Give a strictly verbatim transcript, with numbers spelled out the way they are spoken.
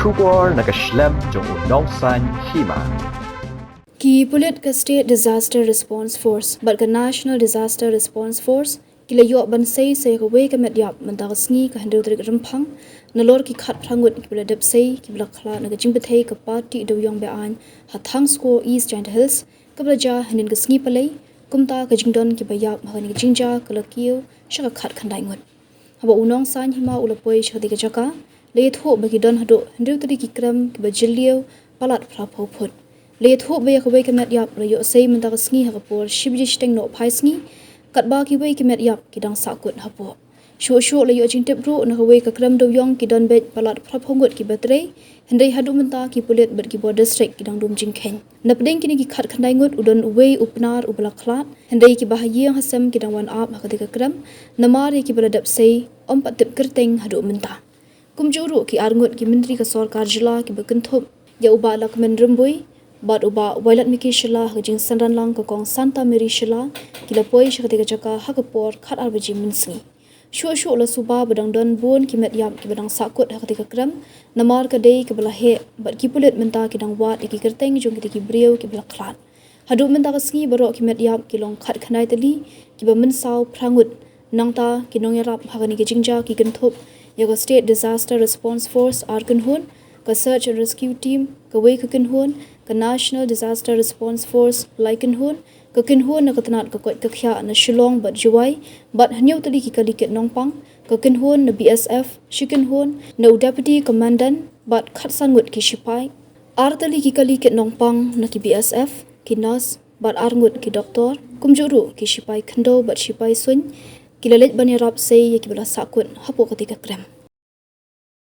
Khubor na ka shlem jong u Nongsaiñ Hima. Ki pulit ka State Disaster Response Force bad ka National Disaster Response Force ki la ïoh ban sei sa kawei ka met ïap mynta ka sngi ka hynriew tarik Rymphang, nalor ki khatphra ngut kiba la dep sei kiba la khlad na ka jingbthei ka party dewïong be-aiñ ha Thangsko, East Jaintia Hills, kaba la jia hynnin ka sngi Palei. Kumta ka jingdon kiba ïap ha kane ka jingjia ka la kiew sha ka khatkhyndai ngut. Haba u Nongsaiñ Hima u la poi sha katei ka jaka, la ïathuh ba ki don haduh hynriew tylli ki krem kiba jylliew palat phraphew phut. La ïathuh ba ïa kawei ka met ïap la ïoh sei mynta ka sngi ha ka por shi baje shiteng nohphai sngi, katba kiwei ki met ïap ki dang sahkut hapoh. Shuh shuh la ïoh jingtip ruh na kawei ka krem dewïong ki don beit palat phraphew ngut kiba trei, hynrei haduh mynta ki pulit bad ki bor district ki dang dum jingkheiñ. Napdeng kine ki khatkhyndai ngut u don uwei u Pnar uba la khlad, hynrei kiba ha ïing ha sem ki dang wan ap ha katei ka krem, namar ïa kiba la dep sei ym pat tip kyrteng haduh mynta. Kumjuh ruh ki ar ngut ki myntri ka sorkar jylla kiba kynthup ïa u Bah Lahkmen Rymbui bad u Bah Wailadmiki Shylla ha ka jingsynran lang ka Kong Santa Mary Shylla ki la poi sha katei ka jaka ha ka por khatar baje mynsngi. Shuh shuh la suba ba dang don bun ki met ïap kiba dang sahkut ha katei ka krem, namar ka dei kaba la heh bad ki pulit mynta ki dang wad ïa ki kyrteng jong kitei ki briew kiba la khlad. Haduh mynta ka sngi baroh ki met ïap ki long khatkhyndai tylli, kiba mynsaw phra ngut. Nangta ki nongïarap ha kane ka jingjia ki kynthup ïa ka State Disaster Response Force ar kynhun, ka Search and Rescue Team kawei ka kynhun, ka National Disaster Response Force lai kynhun, ka kynhun na ka tnat ka koit ka khiah na Shillong bad Jowai, bad hynñiew tylli ki kali kit nongpang, ka kynhun na B S F shi kynhun, na u Deputy Commandant bad khatsan ngut ki shipai, ar tylli ki kali kit nongpang na ki B S F, ki nurse bad ar ngut ki doktor, kumjuh ruh ki shipai khyndew bad shipai suiñ, ki la leit ban ïarap sei ïa kiba la sahkut hapoh katei ka krem.